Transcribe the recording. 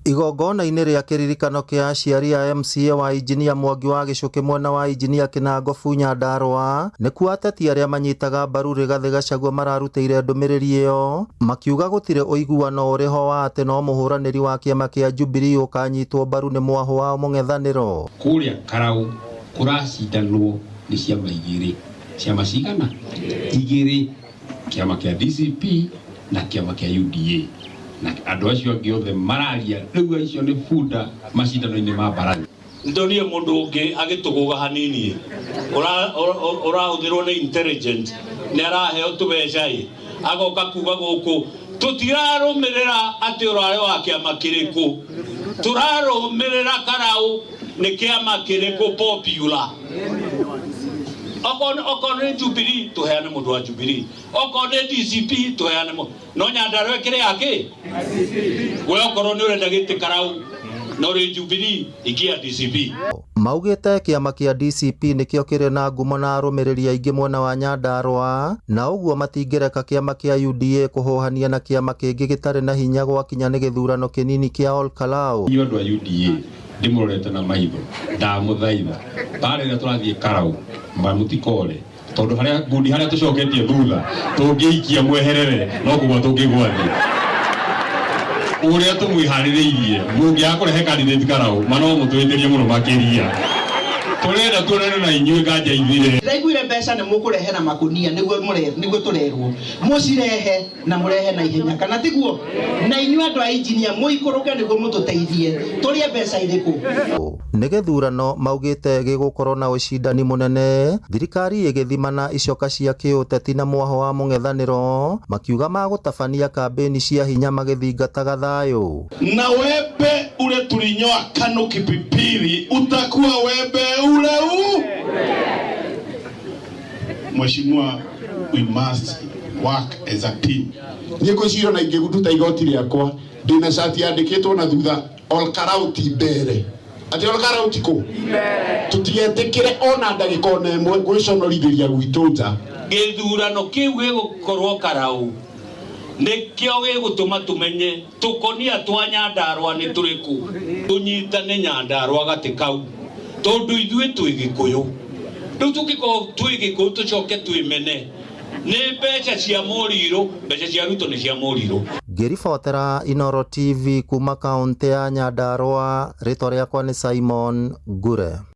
Igongona-inĩ rĩa kĩririkano kĩa aciari a MCA wa Injinia Mwangi wa Gĩchũkĩ mwena wa Injinia Kĩnangobu Nyandarua nĩkuo ateti arĩa manyitaga mbaru Rigathĩ Gachagua mararutĩire ndũmĩrĩri ĩyo makiuga gũtirĩ ũiguano ũrĩ ho wa atĩ no mũhũranĩri wa kĩama kĩa Jubilee ũkanyitwo mbaru nĩ mwahũ wa mũng'ethanĩro. Kũrĩa Karau kũracindanwo nĩ ciama igĩrĩ. Ciama cigana? Igĩrĩ. Kĩama kĩa DCP na kĩama kĩa UDA. Na andũ acio angĩ othe mararia rĩu acio nĩ bunda macindano-inĩ ma mbarathi. Ndonire mũndũ ũngĩ agĩtũgũga hanini ũrahũthĩrwo nĩ intelligent nĩ araheo tũbeca ĩ agoka kuga gũkũ tũtirarũmĩrĩra atĩ ũrarĩ wa kĩama kĩrĩkũ, tũrarũmĩrĩra Karau nĩ kĩama kĩrĩkũ popular. Okorwo nĩ Jubilee tũheane mũndũ wa Jubilee, okorwo nĩ DCP tũheane mũndũ no Nyandarua ĩkĩrĩ yake we, okorwo nĩ ũrenda gĩtĩ Karau no rĩ Jubilee ikia DCP. Maugĩte kĩama kĩa DCP nĩkĩo kĩrĩ na ngumo na arũmĩrĩri aingĩ mwena wa Nyandarua na ũguo matingĩreka kĩama kĩa UDA kũhũhania na kĩama kĩngĩ gĩtarĩ na hinya gwakinya nĩ gĩthurano kĩnini kĩa Ol Kalou. Inyuĩ andũ a UDA ndĩmũrorete na maitho, ndamũthaitha mbara ĩrĩa tũrathiĩ Karau mũtikore, tondũ harĩa ngundi harĩa tũcoketie thutha tũngĩikia mweherere no kũgwa tũngĩgwa thĩ. Ũrĩa tũmwĩharĩrĩirie mũngĩaga kũrehe candidate Karau ma no mũtũhĩtĩrie mũno makĩria. Tũrenda tuonane na inyuĩ nganja ithire. Ndĩraiguire mbeca nĩ mũkũrehe na makunia, nĩguo nĩguo tũrerwo mũcirehe na mũrehe na ihenya, kana tiguo? Na inyuĩ andũ a injinia mũikũrũke nĩguo mũtũteithie tũrĩe mbeca irĩkũ. Nĩ gĩthurano maugĩte gĩgũkorwo na ũcindani mũnene, thirikari ĩgĩthimana icoka cia kĩũteti na mwahũ wa mũng'ethanĩro, makiuga magũtabania kambĩni cia hinya magĩthingataga thayũ. Na wembe ule tulinyoa KANU Kipipiri utakuwa wembe ule u. Mheshimiwa, we must work as a team. Niĩ ngwĩciria ona ingĩruta igoti rĩakwa ndĩna cati yandĩkĩtwo na thutha Ol Kalou ti mbere, atĩ Ol Kalou ti kũ, tũtigetĩkĩre ona ndagĩka ona ĩmwe gwĩconorithĩria gwitũ nja. Gĩthurano kĩu gĩgũkorwo Karau nĩkĩo gĩgũtũma tũmenye tũkonia twa Nyandarua nĩ tũrĩkũ, tũnyitane Nyandarua gatĩ kau, tondũ ithuĩ twĩ Gĩkũyũ. Rĩu tũngĩkorwo twĩ Gĩkũyũ tũcoke twĩmene nĩ mbeca cia mũrirũ, mbeca cia Ruto nĩ cia mũrirũ. Ngĩribotera Inooro TV kuma kaũntĩ ya Nyandarua, rĩtwa rĩakwa nĩ Simon Ngure.